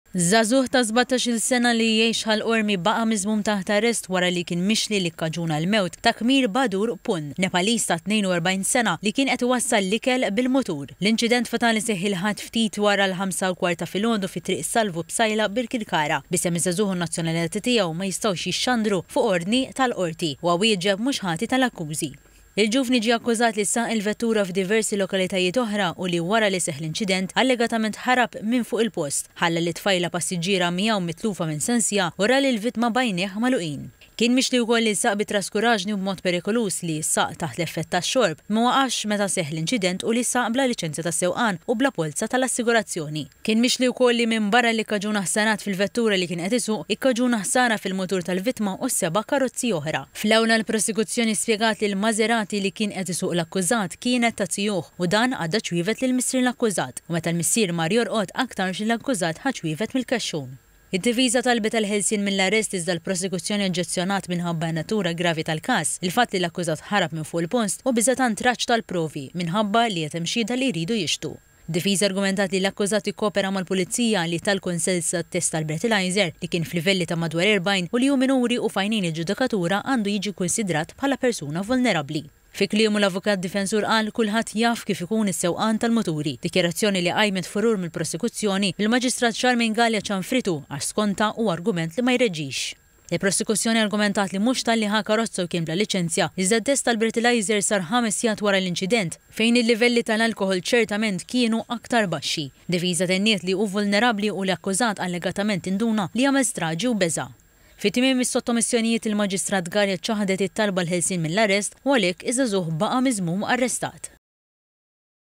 Żagħżugħ ta' 17-il sena li jgħix Ħal Qormi baqa' miżmum taħt arrest wara li kien mixli li kkaġuna l-mewt ta' Kmir Badur Pun, Nepaliż ta' 42 sena li kien qed iwassal l-ikel bil-mutur. L-inċident fatali seħħ il-Ħadd ftit wara l-ħamsa u kwart ta' filgħodu fi Triq Salvu Psaila Birkirkara. B'isem iż-żagħżugħ u n-nazzjonalità tiegħu ma jistgħux jixxandru fuq ordni tal-Qorti. Huwa wieġeb mhux ħati tal-akkużi. Il-ġuvni ġie akkużat li saq il-vettura f'diversi lokalitajiet oħra u li wara li seħħ l-inċident allegatament ħarab minn fuq il-post, ħalla lit-tfajla passiġġiera miegħu mitlufa minn sensiha u ra lill-vittma b'għajnejh magħluqin. Kien mixli wkoll li saq bi traskuraġni u b'mod perikoluż, li saq taħt l-effett tax-xorb, ma waqafx meta seħħ l-inċident u li saq bla liċenzja tas-sewqan u bla polza tal-assigurazzjoni. Kien mixli wkoll li minbarra li kkaġuna ħsarat fil-vettura li kien qed isuq, ikkaġuna ħsara fil-mutur tal-vittma u seba' karozzi oħra. Fl-awla l-prosekuzzjoni spjegat li l-Maserati li kien qed isuq l-akkużat kienet ta' zijuh u dan għadda ċwievet lil missier l-akkużat u meta l-missier mar jorqod aktarx li l-akkużat ħa ċwievet mill-kexxun. Id-difiża talbet għall-ħelsien mill-arrest iżda l-prosekuzzjoni oġġezzjonat minħabba n-natura gravi tal-każ, il-fatt li l-akkużat ħarab minn fuq il-post u biża' ta' ntraċċ tal-provi minħabba li qed hemm xhieda li jridu jixhdu. Difiża argumentat li l-akkużat ikkopera mal-Pulizija li ta l-kunsens għat-test tal-breathalyzer li kien f'livelli ta' madwar 40 u li hu minuri u f'għajnejn il-ġudikatura għandu jiġi kkunsidrat bħala persuna vulnerabbli. Fi kliemu l-avukat difensur qal kulħadd jaf kif ikun is-sewqan tal-muturi, dikjarazzjoni li qajmet furur mill-prosekuzzjoni, bil-Maġistrat Charmaine Galea ċanfritu għax skontha hu argument li ma jreġix. Il-prosekuzzjoni argumentat li mhux talli ħa karozza u kien bla liċenzja, iżda t-test tal-breathalyzer sar ħames sigħat wara l-inċident, fejn il-livelli tal-alkoħol ċertament kienu aktar baxxi. Difiża tenniet li hu vulnerabbli u l-akkużat allegatament induna li għamel straġi u beża'. Fi tmiem is-sottomissjonijiet il-Maġistrat Galea ċaħdet it-talba għall-ħelsien mill-arrest u għalhekk iż-żagħżugħ baqa' miżmum arrestat.